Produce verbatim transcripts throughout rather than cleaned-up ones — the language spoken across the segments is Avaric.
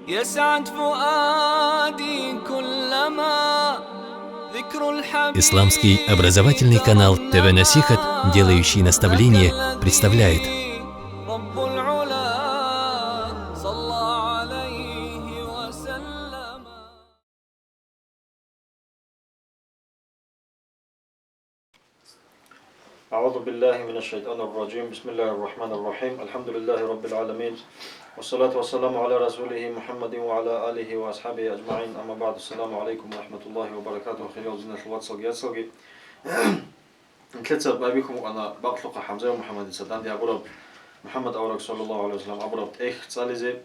يسعد فؤادي كلما ذكر الحبيب Исламский образовательный канал Т В Насихат, делающий наставление, представляет. رب العلا صلى عليه وسلم. أعوذ بالله من الشيطان الرجيم. بسم الله الرحمن الرحيم. الحمد لله رب العالمين. والصلاة والسلام على رسوله محمد وعلى آله وأصحابه أجمعين. أما بعد. السلام عليكم ورحمة الله وبركاته. Хириял диналъул вацалги яцалги. Нилъеца байбихьун букӀана бакълъухъа ХӀамзаев МухӀаммадица данде абураб, МухӀаммад авараг саллаллагьу гӀалайгьи вассалам абураб тӀехь цӀализе.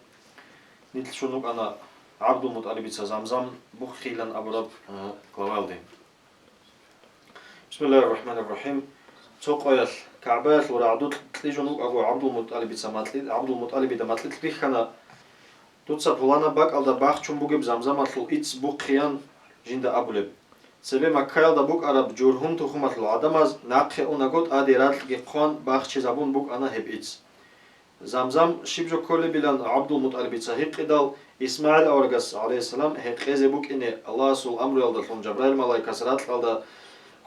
Нилъ щун вукӀана ГӀабдулмутӀалибица Замзам бухъилан абураб, э, главаялде. Бисмиллагьир рахӀманир рахӀим. Цо къоялъ, КагӀбаялъул рагӀдукь кьижун вукӀаго, ГӀабдулмутӀалибица макьи-, ГӀабдулмутӀалибида макьилъ бихьана: «Дуца пуланаб бакӀалда бахчун бугеб Замзамалъул ицц бухъе», – ян жинда абулеб. Цебе Маккаялда букӀараб Жургьумтухумалъул гӀадамаз нахъе унаго, тӀаде ракьги хъван бахчизабун букӀана гьеб ицц. Замзам щиб жо кколебилан ГӀабдулмутӀалибица гьикъидал, ИсмагӀил аварагас, гӀалайгьиссалам, гьекъезе букӀине Аллагьасул амруялдалъун Жабраил малаикас ракьалда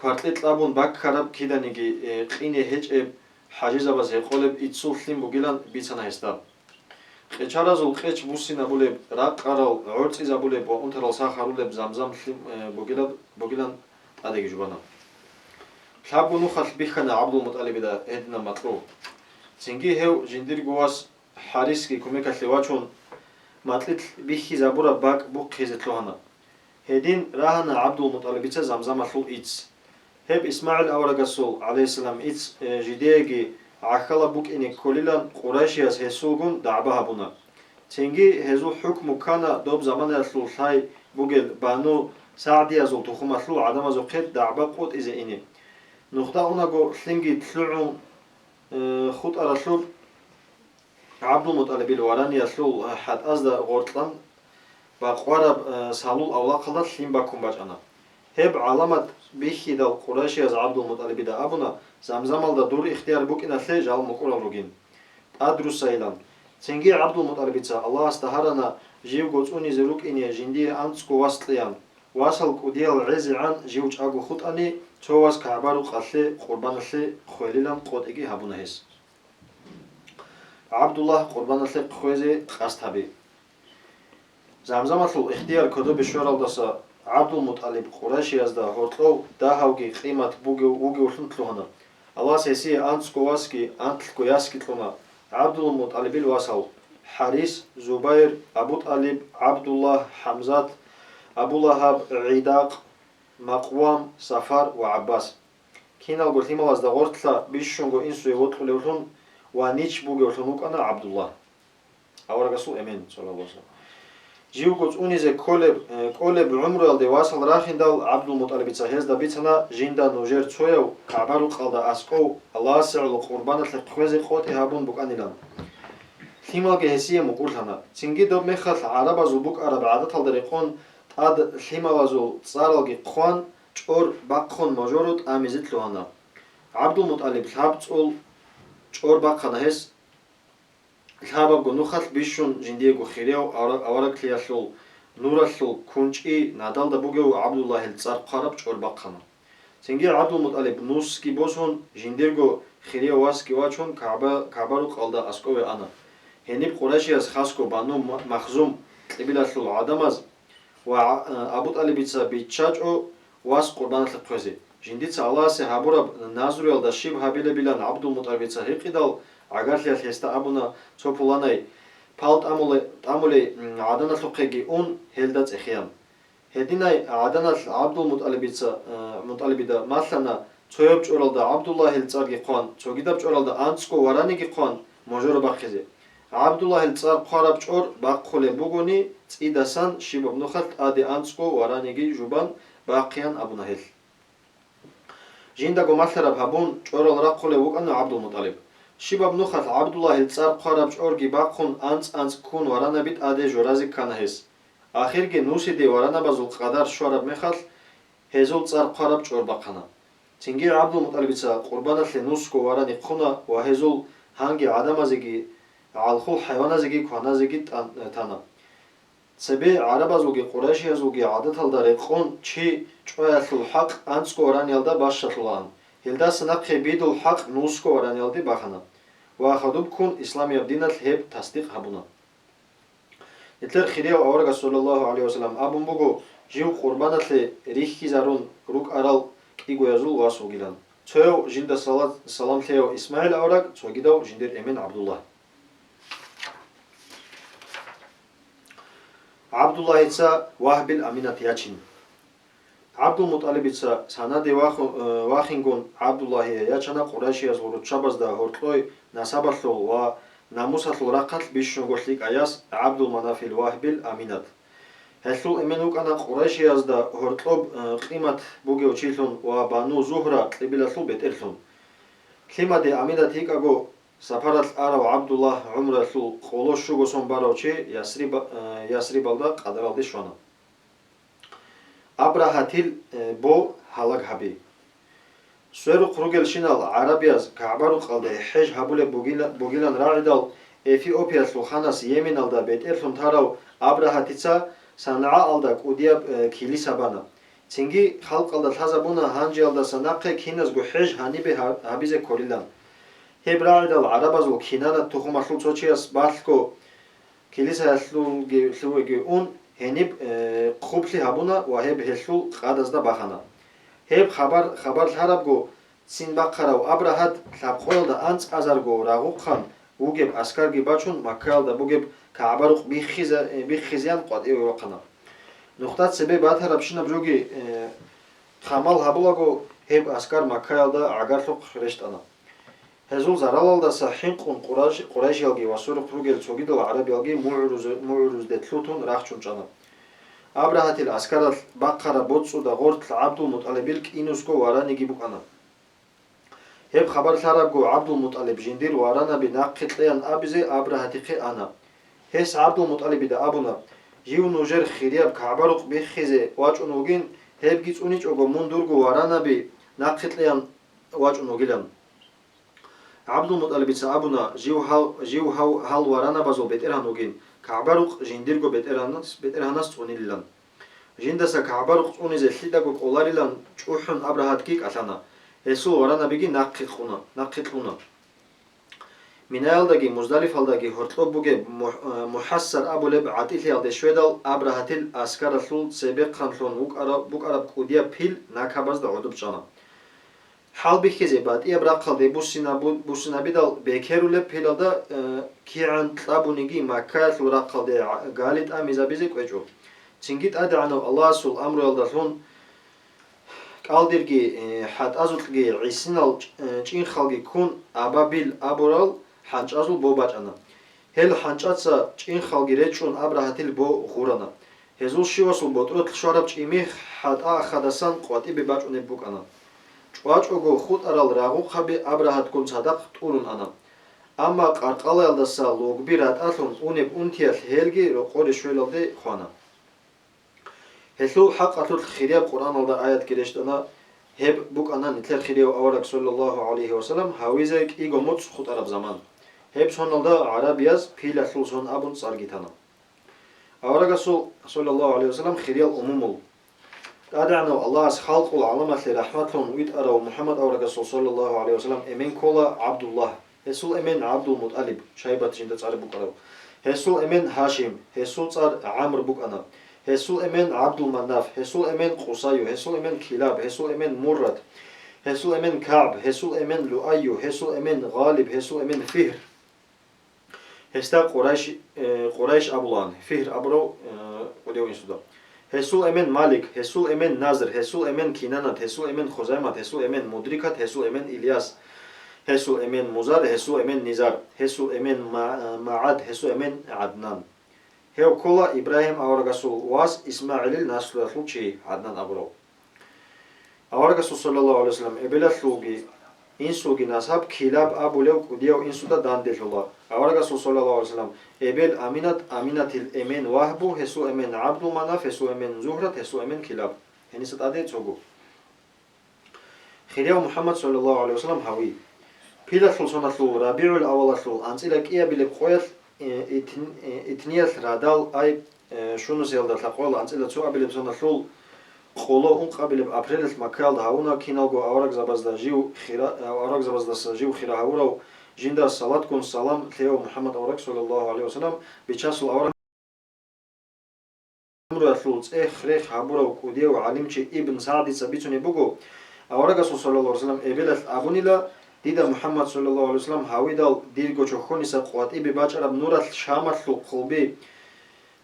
кваркье кьабун баккараб, киданиги, э, къине гьечӀеб, хӀажизабаз гьекъолеб иццул лъим бугилан бицана гьесда. Къечаразул къеч буссинабулеб, ракъарал гӀорцӀизабулеб ва унтарал сах гьарулеб Замзам лъим, э, бугилаб-, бугилан тӀадеги жубана. Лъабго нухалъ бихьана ГӀабдулмутӀалибида гьединаб макьу. Цинги гьев жиндирго вас ХӀарисги кумекалъе вачун, макьилъ бихьизабураб бакӀ бухъизе лъугьана. Гьедин рагьана ГӀабдулмутӀалибица Замзамалъул ицц. Гьеб ИсмагӀил аварагасул, гӀалайгьиссалам, ицц, э, жидееги гӀахьалаб букӀине кколилан Къурайшияз гьесулгун дагӀба гьабуна. Цинги гьезул хӀукму ккана доб заманаялъул лъай бугел Бану СагӀдиязул тухумалъул гӀадамазухъе дагӀба къотӀизе ине. Нухда унаго лъимги лъугӀун, э, хутӀаралъуб, ГӀабдулмутӀалибил вараниялъул хӀатӀазда гъоркьан бакъвараб, э, салул авлахъалда лъим баккун бачӀана. Гьеб гӀаламат бихьидал, Къурайшияз ГӀабдулмутӀалибида абуна: «Замзамалда дур ихтияр букӀиналъе жал мукӀурал ругин. ТӀад руссайилан». Цинги ГӀабдулмутӀалибица Аллагьасда гьарана живго цӀунизе рукӀине жиндие анцӀго вас кьеян. Васал кӀудиял гӀезегӀан жив чӀаго хутӀани, цо вас КагӀба-рукъалъе къурбаналъе хвелилан къотӀиги гьабуна гьес. ГӀабдуллагь къурбаналъе хвезе къасд гьаби. Замзамалъул ихтияр кодобе щваралдаса ГӀабдулмутӀалиб Къурайшиязда гьоркьов дагьавги къимат бугев вугевлъун лъугьана. Аллагьас гьесие анцӀго васги анлъго ясги кьуна: ГӀабдулмутӀалибил васал ХӀарис, Зубайр, Абу ТӀалиб, ГӀабдуллагь, ХӀамзат, Абу Лагьаб, ГӀидакъ, Макъвам, Сафар ва ГӀаббас. Киналго лъималазда гъорлъа бищунго инсуе вокьулевлъун ва нич бугевлъун вукӀана ГӀабдуллагь, аварагасул эмен, саллаллагьу гӀалайгьи вассалам. Живго цӀунизе кколеб, э, кӀолеб гӀумруялде васал рахиндал, ГӀабдулмутӀалибица гьезда бицана жинда нужер цояв КагӀба-рукъалда аскӀов Аллагьасе гӀоло къурбаналъе хвезе къотӀи гьабун букӀанилан. Лъималги гьесие мукӀурлъана. Цинги доб мехалъ гӀарабазул букӀараб гӀадаталда рекъон тӀад лъималазул цӀаралги хъван, чӀор бахъун можоро тӀамизе лъугьана. ГӀабдулмутӀалиб лъабцӀул чӀор бахъана гьес. Лъабабго нухалъ бищун жиндиего хирияв авра-, авараглъиялъул нуралъул кунчӀи надалда бугев ГӀабдуллагьил цӀар хъвараб чӀор бахъана. Цинги ГӀабдулмутӀалиб нусги босун, жиндирго хирияв васги вачун, КагӀба-, КагӀба-рукъалда аскӀове ана. Гьениб Къурайшияз хасго Бану Ма-, Махзум кьибилалъул гӀадамаз ва Абу ТӀалибица биччачӀо вас къурбаналъе хъвезе. Жиндица Аллагьасе гьабураб назруялда щиб гьабилебилан ГӀабдулмутӀалибица гьикъидал, гӀагарлъиялъ гьесда абуна цо пуланай пал тӀамуле-, тӀамулей, м, гӀаданалъухъеги ун, гьелда цӀехеян. Гьединай гӀаданалъ ГӀабдулмутӀалибица, э, МутӀалибида малъана, цояб чӀоралда ГӀабдуллагьил цӀарги хъван, цогидаб чӀоралда анцӀго вараниги хъван, можоро бахъизе. ГӀабдуллагьил цӀар хъвараб чӀор бахъулеб бугони, цӀидасан щибаб нухалъ тӀаде анцӀго вараниги жубан бахъеян абуна гьелъ. Жиндаго малъараб гьабун, чӀорал рахъулев вукӀана ГӀабдулмутӀалиб. Щибаб нухалъ ГӀабдуллагьил цӀар хъвараб чӀорги бахъун, анцӀ-анцӀ ккун варанаби тӀаде жоразе ккана гьес. Ахирги нусиде варанабазул къадар щвараб мехалъ, гьезул цӀар хъвараб чӀор бахъана. Цинги ГӀабдулмутӀалибица къурбаналъе нусго варани хъуна ва гьезул гьанги гӀадамазеги, гӀалхул хӀайваназеги кваназеги тӀан-, тана. Цебе гӀарабазулги къурайшиязулги гӀадаталда рекъон чи чӀваялъул хӀакъ анцӀго вараниялда бащалъулаан, гьелдаса нахъе бидул хӀакъ нусго вараниялде бахана ва хадубккун исламияб диналъ гьеб тасдикъ гьабуна. Нилъер хирияв аварагас, саллаллагьу гӀалайгьи вассалам, абун буго: «Жив къурбаналъе рихьизарун рукӀарал кӀигоязул вас вугилан. Цояв жинда сала-, салам лъеяв ИсмагӀил авараг, цогидав жиндир эмен ГӀабдуллагь». ГӀабдуллагьица Вагьбил Аминат ячин. ГӀабдулмутӀалибица санаде ваху-, э, вахингун ГӀабдуллагьие ячана къурайшиязул руччабазда гьоркьой насабалъул ва намусалъул рахъалъ бищунго лъикӀай яс ГӀабдулманафил Вагьбил Аминат. Гьелъул эмен вукӀана къурайшиязда гьоркьоб, э, къимат бугев чилъун ва Бану Зугьра кьибилалъул бетӀерлъун. Лъимаде Аминат йикӀаго, сапаралъ арав ГӀабдуллагь гӀумруялъул къоло щуго сон барав чи Ясриба-, э, Ясрибалда къадаралде щвана. Абрагьатил, э, бо гьалаг гьаби. Сверухъ ругелщинал гӀарабияз КагӀба-рукъалде хӀеж гьабулеб бугила-, бугилан рагӀидал, Эфиопиялъул ханас Йеменалда бетӀерлъун тарав Абрагьатица СангӀаалда кӀудияб, э, килиса бана. Цинги халкъалда лъазабуна гьанжеялдаса нахъе киназго хӀеж гьанибе гьа-, гьабизе кколилан. Гьеб рагӀидал гӀарабазул Кинанат тухумалъул цо чияс балъго килисаялъулги лъугьиги ун, гьениб, э, хъублъи гьабуна ва гьеб гьелъул къадазда бахана. Гьеб хабар, хабар лъарабго, цин бахъарав Абрагьат лъабкъоялда анцӀазарго рагъухъан вугеб аскарги бачун, Маккаялда бугеб КагӀба-рукъ биххиза-, э, биххизеян къватӀиве вахъана. Нухда цебе батарабщинаб жоги, э, хъамал гьабулаго, гьеб аскар Маккаялда гӀагарлъухъ рещтӀана. Гьезул заралалдаса хӀинкъун къурайш-, къурайшиялги ва сверухъ ругел цогидал гӀарабиялги мугӀрузу-, мугӀрузде лъутун рахчун чӀана. Абрагьатил аскаралъ бахъараб боцӀуда гъорлъ ГӀабдулмутӀалибил кӀинусго вараниги букӀана. Гьеб хабар лъарабго, ГӀабдулмутӀалиб жиндир варанаби нахъе кьеян абизе Абрагьатихъе ана. Гьес ГӀабдулмутӀалибида абуна: «Жив нужер хирияб КагӀба-рукъ биххизе вачӀун вугин, гьебги цӀуничӀого мун дурго варанаби нахъе кьеян вачӀун вугилан». ГӀабдулмутӀалибица абуна: «Жив гьав-, жив гьав-, гьал варанабазул бетӀергьан вугин, КагӀба-рукъ жиндирго бетӀергьанас, бетӀергьанас цӀунилилан. Жиндаса КагӀба-рукъ цӀунизе лъидаго кӀоларилан», чӀухӀун Абрагьатги кӀалъана. Гьесул варанабиги нахъе кьуна, нахъе кьуна. Минаялдаги Муздалифалдаги гьоркьоб бугеб Мух-, э, Мухьассар абулеб гӀатӀилъиялде щведал, Абрагьатил аскаралъул цебехъанлъун вукӀараб, букӀараб кӀудияб пил накабазда гӀодоб чӀана. ХӀалбихьизе батӀияб рахъалде буссинабу-, буссинабидал бекерулеб пилалда, э, кигӀан кьабуниги Маккаялъул рахъалде гӀа-, гали тӀамизабизе кӀвечӀо. Цинги ТӀадегӀанав Аллагьасул амруялдалъун кӀалдирги, э, хӀатӀазулъги гӀисинал чӀ-, э, чӀинхалги ккун, Абабил абурал хӀанчӀазул бо бачӀана. Гьел хӀанчӀаца чӀинхалги речӀчӀун Абрагьатил бо гъурана. Гьезул щивасул ботӀролъ щвараб чӀимихъ хӀатӀа хадасан къватӀибе бачӀунеб букӀана. ЧӀвачӀого хутӀарал рагъухъаби Абрагьатгун цадахъ тӀурун ана. Амма къаркъалаялдаса логби ратӀалъун унеб унтиялъ гьелги рокъоре щвелалде хвана. Гьелъул хӀакъалъулъ хирияб Къуръаналда аятги рещтӀана, гьеб букӀана нилъер хирияв авараг, саллаллагьу гӀалайгьи вассалам, гьавизе кӀиго моцӀ хутӀараб заман. Гьеб соналда гӀарабияз пилалъул сон абун цӀарги тана. Аварагасул, саллаллагьу гӀалайгьи вассалам, хириял умумул. ТӀадегӀанав Аллагьас халкъул гӀаламалъе рахӀматлъун витӀарав МухӀаммад аварагасул, саллаллагьу гӀалайгьи вассалам, эмен ккола ГӀабдуллагь, гьесул эмен ГӀабдулмутӀалиб, Шайбат жинда цӀар букӀарав, гьесул эмен Гьашим, гьесул цӀар ГӀамр букӀана, гьесул эмен ГӀабдулманаф, гьесул эмен Къусайю, гьесул эмен Килаб, гьесул эмен Муррат, гьесул эмен КагӀб, гьесул эмен Луайю, гьесул эмен Гъалиб, гьесул эмен Фигьр. Гьесда Къурайш, э, Къурайш абулаан, Фигьр абурав, э, кӀудияв инсуда. Гьесул эмен Малик, гьесул эмен Назр, гьесул эмен Кинанат, гьесул эмен Хузаймат, гьесул эмен Мудрикат, гьесул эмен Ильяс, гьесул эмен Музар, гьесул эмен Низар, гьесул эмен Ма-, МагӀад, гьесул эмен ГӀаднан. Гьев ккола Ибрагьим аварагасул вас ИсмагӀилил наслуялъул чи, ГӀаднан абурав. Аварагасул, саллаллагьу гӀалайгьи вассалам, эбелалъулги инсулги насаб Килаб абулев кӀудияв инсуда данделъула. Аварагасул, саллаллагьу гӀалайгьи вассалам, эбел Аминат, Аминатил эмен Вагьбу, гьесул эмен ГӀабдулманаф, гьесул эмен Зугьрат, гьесул эмен Килаб. Гьениса тӀаде цого. Хирияв МухӀаммад, саллаллагьу гӀалайгьи вассалам, гьави. Пилалъул соналъул РабигӀул авалалъул анцӀила кӀиабилеб къоялъ, э, итн-, э, итниялъ радал, ай, э, щунусиялда лъакъоялда анцӀила цо абилеб соналъул къоло ункъабилеб апрелалъ Маккаялда гьавуна киналго аварагзабазда жив хира-, аварагзабаздаса жив хира гьавурав жинда салатгун салам лъеяв МухӀаммад авараг, саллаллагьу гӀалайгьи вассалам, Бичасул авараг гӀумруялъул цӀех-рех гьабурав кӀудияв гӀалимчи Ибн СагӀдица бицунеб буго, аварагасул, саллаллагьу гӀалайгьи вассалам, эбелалъ абунила: «Дида, МухӀаммад, саллаллагьу гӀалайгьи вассалам, гьавидал дирго чохьониса къватӀибе бачӀараб нуралъ Шамалъул хъулби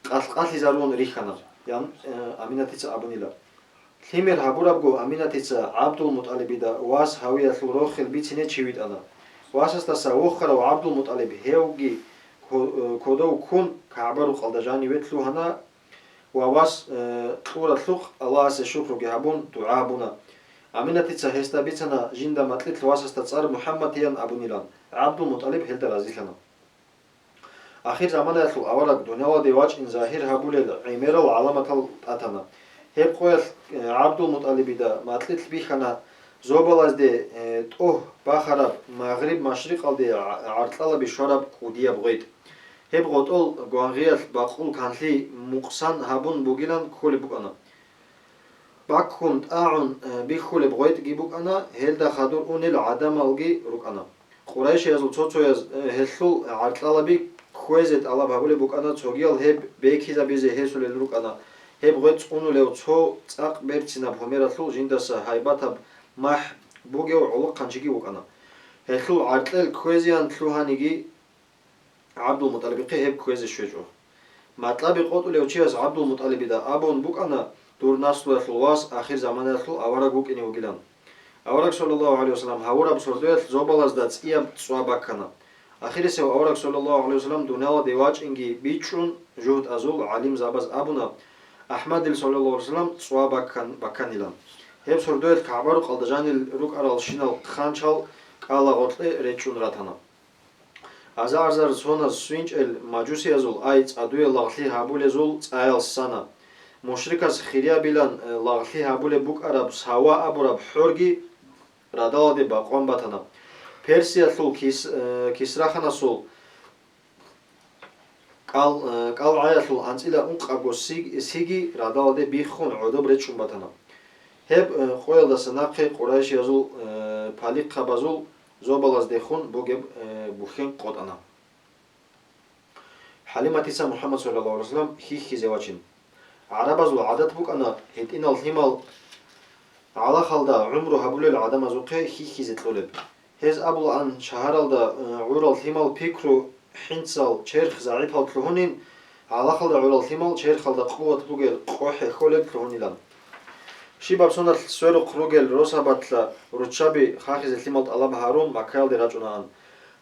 къалъ-къалъизарун рихьана», – ян, э, Аминатица абунила. Лъимер гьабурабго, Аминатица ГӀабдулмутӀалибида вас гьавиялъул рохел бицине чи витӀана. Васасдаса вохарав ГӀабдулмутӀалиб гьевги ко-, э, кодов ккун КагӀба-рукъалда жаниве лъугьана ва вас, э, кьуралъухъ Аллагьасе шукруги гьабун, дугӀа гьабуна. Аминатица гьесда бицана жинда макьилъ васасда цӀар МухӀаммадиян абунилан. ГӀабдулмутӀалиб гьелда разилъана. Ахир заманаялъул авараг дунялалде вачӀин загьир гьабулел гӀемерал гӀаламатал тӀатана. Гьеб къоялъ, э, ГӀабдулмутӀалибида макьилъ бихьана зобалазде, э, тӀогь бахараб Магъриб-машрикъалде гӀа-, гӀаркьалаби щвараб кӀудияб гъветӀ. Гьеб гъотӀол гвангъиялъ бакъул канлъи мукъсан гьабун бугилан кколеб букӀана. Баккун тӀагӀун, э, бихьулеб гъветӀги букӀана, гьелда хадур унел гӀадамалги рукӀана. Къурайшиязул цо-цояз, э, гьелъул гӀаркьалаби кквезе тӀалаб гьабулеб букӀана, цогиял гьеб бекизабизе гьесулел рукӀана. Гьеб гъветӀ цӀунулев цо цӀакъ берцинаб гьумералъул жиндаса гьайбатаб махӀ бугев гӀолохъанчиги вукӀана. Гьелъул гӀаркьел кквезеян лъугьаниги, ГӀабдулмутӀалибихъе гьеб кквезе щвечӀо. Макьаби къотӀулев чияс ГӀабдулмутӀалибида абун букӀана дур наслуялъул вас ахир заманаялъул авараг вукӀине вугилан. Авараг, саллаллагьу гӀалайгьи вассалам, гьавураб сордоялъ зобалазда цӀияб цӀва баккана. Ахирисев авараг, саллаллагьу гӀалайгьи вассалам, дунялалде вачӀинги бичӀчӀун, жугьутӀазул, гӀалимзабаз абуна, АхӀмадил, саллаллагьу гӀалайгьи вассалам, цӀва баккан-, бакканилан. Гьеб сордоялъ КагӀба-рукъалда жанир рукӀаралщинал хъанчал кӀалагъоркье речӀчӀун ратана. Азар-азар соназ свинчӀел мажусиязул, ай цӀадуе лагълъи гьабулезул цӀаял ссана. Мушрикас хириябилан, э, лагълъи гьабулеб букӀараб Сава абураб хӀорги радалалде бакъван батана. Персиялъул Кис-, э, Кисраханасул кӀал-, э, кӀалгӀаялъул анцӀила ункъабго сиг-, сиги радалалде биххун гӀодоб речӀчӀун батана. Гьеб, э, къоялдаса нахъе къурайшиязул, э, палихъабазул зобалаздехун бугеб, э, бухьен къотӀана. ХӀалиматица МухӀаммад, саллаллагьу гӀалайгьи вассалам, хьихьизе вачин. ГӀарабазул гӀадат букӀана гьитӀинал лъимал гӀалахалда гӀумру гьабулел гӀадамазухъе хьихьизе кьолеб. Гьез абулаан, шагьаралда, э, гӀурал лъимал пикру, хӀинцал, черх загӀипал лъугьунин, гӀалахалда гӀурал лъимал черхалда къуват бугел къо хӀехьолеб лъугьунилан. Щибаб соналъ сверухъ ругел росабалъа руччаби хахизе лъимал тӀалаб гьарун Маккаялде рачӀунаан.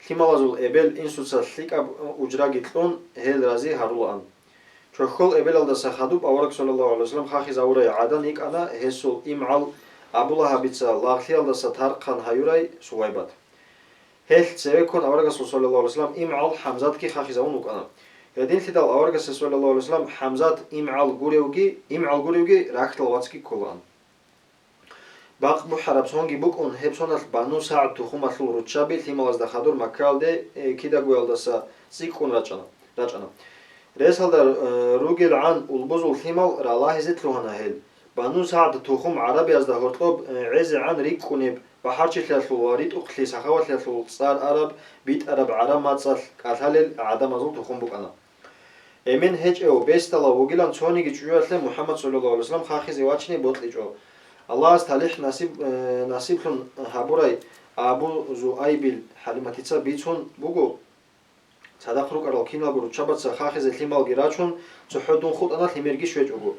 Лъималазул эбел-инсуца лъикӀаб ужраги кьун, гьел рази гьарулаан. Чохьол эбелалдаса хадуб авараг, саллаллагьу гӀалайгьи вассалам, хахизавурай гӀадан йикӀана гьесул имгӀал Абу Лагьабица лагълъиялдаса тархъан гьаюрай Сувайбат. Гьелъ цевеккун аварагасул, саллаллагьу гӀалайгьи вассалам, имгӀал ХӀамзатги хахизавун вукӀана. Гьединлъидал аварагасда, саллаллагьу гӀалайгьи вассалам, ХӀамзат имгӀал гуревги, имгӀал гуревги рахьдал вацги кколаан. Бакъ бухӀараб сонги букӀун, гьеб соналъ Бану СагӀд тухумалъул руччаби лъималазда хадур Маккаялде, э, кидагоялдаса цӀикӀкӀун рачӀана, рачӀана. Ресалда, э, ругелгӀан улбузул лъимал ралагьизе лъугьана гьел. Бану СагӀд тухум гӀарабиязда гьоркьоб, э, гӀезегӀан рикӀкӀунеб, бахӀарчилъиялъул ва ритӀухълъи сахаватлъиялъул цӀар араб, битӀараб гӀараб мацӀалъ кӀалъалел гӀадамазул тухум букӀана. Эмен гьечӀев бесдалав вугилан цониги чӀужуялъе МухӀаммад, саллаллагьу гӀалайгьи вассалам, хахизе вачине бокьичӀо. Аллагьас талихӀ насиб-, э, насиблъун гьабурай Абу Зуайбил ХӀалиматица бицун буго. Цадахъ рукӀарал киналго руччабаца хахизе лъималги рачун, цохӀо дун хутӀана, лъимерги щвечӀого.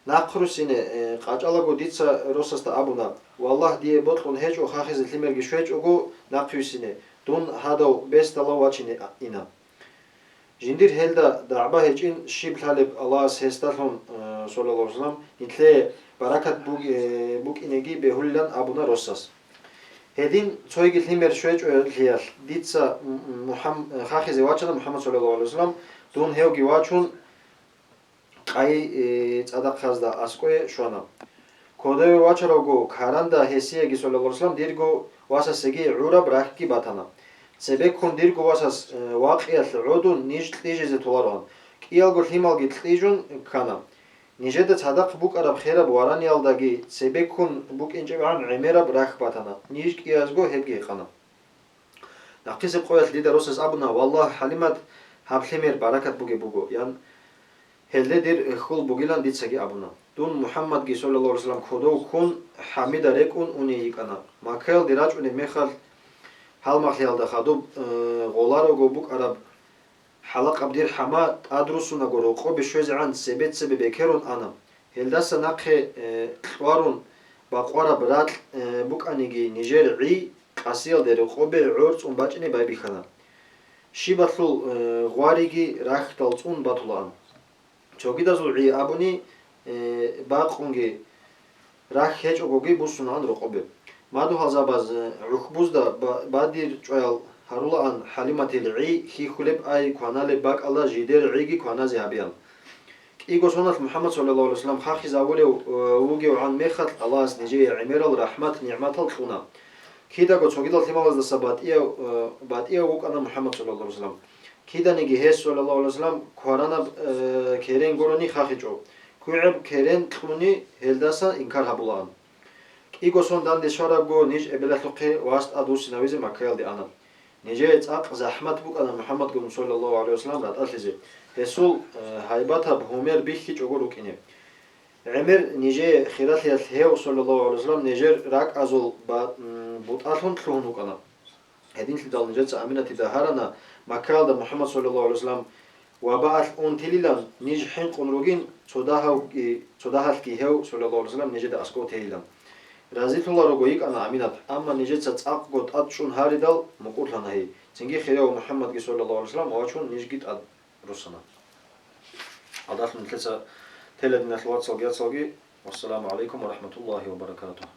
Нахъруссине, э, къачӀалаго дица росасда абуна: «Валлагь, дие бокьун гьечӀо хахизе лъимерги щвечӀого нахъвиссине, дун гьадав бесдалав вачине ина». Жиндир гьелда дагӀба гьечӀин щиб лъалеб Аллагьас гьесдалъун, э, саллаллагьу гӀалайгьи вассалам, нилъее баракат буг-, э, букӀинеги бегьулилан абуна росас. Гьедин цойги лъимер щвечӀолъиялъ дица м-, м-, МухӀам-, э, хахизе вачана МухӀаммад, саллаллагьу гӀалайгьи вассалам, дун гьевги вачун, къайи, э, цӀадахъазда аскӀое щвана. Кодове вачаралго, каранда гьесиеги, саллаллагьу гӀалайгьи вассалам, дирго васасеги гӀураб рахьги батана. Цебеккун дирго васас, э, вакъиялъ гӀодун ниж кьижизе толароан. кӀиялго лъималги кьижун ккана. Нижеда цадахъ букӀараб хераб вараниялдаги цебеккун букӀинчӀебгӀан гӀемераб рахь батана. Ниж кӀиязго гьебги гьикъана. Нахъисеб къоялъ дида росас абуна: «Валлагь, ХӀалимат, гьаб лъимер баракат бугеб буго», – ян. «Гьелде дир хьул бугилан дицаги абуна. Дун МухӀаммадги, саллаллагьу гӀалайгьи вассалам, кодов ккун, хӀамида рекӀун уней йикӀана. Маккаялде рачӀунеб мехалъ, гьалмагълъиялда хадуб, э, гъоларого букӀараб хӀалакъаб дир хӀама тӀадруссунаго рокъобе щвезегӀан цебе-цебе бекерун ана. Гьелдаса нахъе, э, кьварун бакъвараб ракь, э, букӀаниги, нижер гӀи къасиялде рокъобе гӀорцӀун бачӀине байбихьана. Щибалъул, э, гъвариги рахьдал цӀун батулаан. Цогидазул гӀи абуни, э, бакъунги рахь гьечӀогоги буссунаан рокъобе. Мадугьалзабаз, э, гӀухьбузда ба-, бадир чӀваял гьарулаан ХӀалиматил гӀи хьихьулеб ай кваналеб бакӀалда жидер гӀиги кваназе гьабеян. КӀиго соналъ МухӀаммад, саллаллагьу гӀалайгьи вассалам, хахизавулев, э, вугевгӀан мехалъ, Аллагьас нижее гӀемерал рахӀмат-нигӀматал кьуна. Кидаго цогидал лъималаздаса батӀияв, э, батӀияв вукӀана МухӀаммад, саллаллагьу гӀалайгьи вассалам. Киданиги гьес, саллаллагьу гӀалайгьи вассалам, кваранаб, э, керен гурони хахичӀо. КугӀеб керен кьуни, гьелдаса инкар гьабулаан. КӀиго сон данде щварабго, ниж эбелалъухъе вас тӀадвуссинавизе Маккаялде ана. Нижее цӀакъ захӀмат букӀана МухӀаммадгун, саллаллагьу гӀалайгьи вассалам, ратӀалъизе. Гьесул, э, гьайбатаб гьумер бихьичӀого рукӀине. ГӀемер нижее хиралъиялъ гьев, саллаллагьу гӀалайгьи вассалам, нижер ракӀазул ба-, м, бутӀалъун лъугьун вукӀана. Гьединлъидал нижеца Аминатида гьарана, Маккаялда МухӀаммад, саллаллагьу гӀалайгьи вассалам, вабаалъ унтилилан ниж хӀинкъун ругин, цо дагьавги-, цо дагьалъги гьев, саллаллагьу гӀалайгьи вассалам, нижеда аскӀов тейилан. Разилъуларого йикӀана Аминат, амма нижеца цӀакъго тӀад чӀун гьаридал мукӀурлъана гьей. Цинги хирияв МухӀаммадги, саллаллагьу гӀалайгьи вассалам, вачун нижги тӀад руссана. Гьадалъун нилъеца тела, диналъул вацалги яцалги. Вассаламу гӀалайкум ва рахӀматуллагьи ва баракатугь.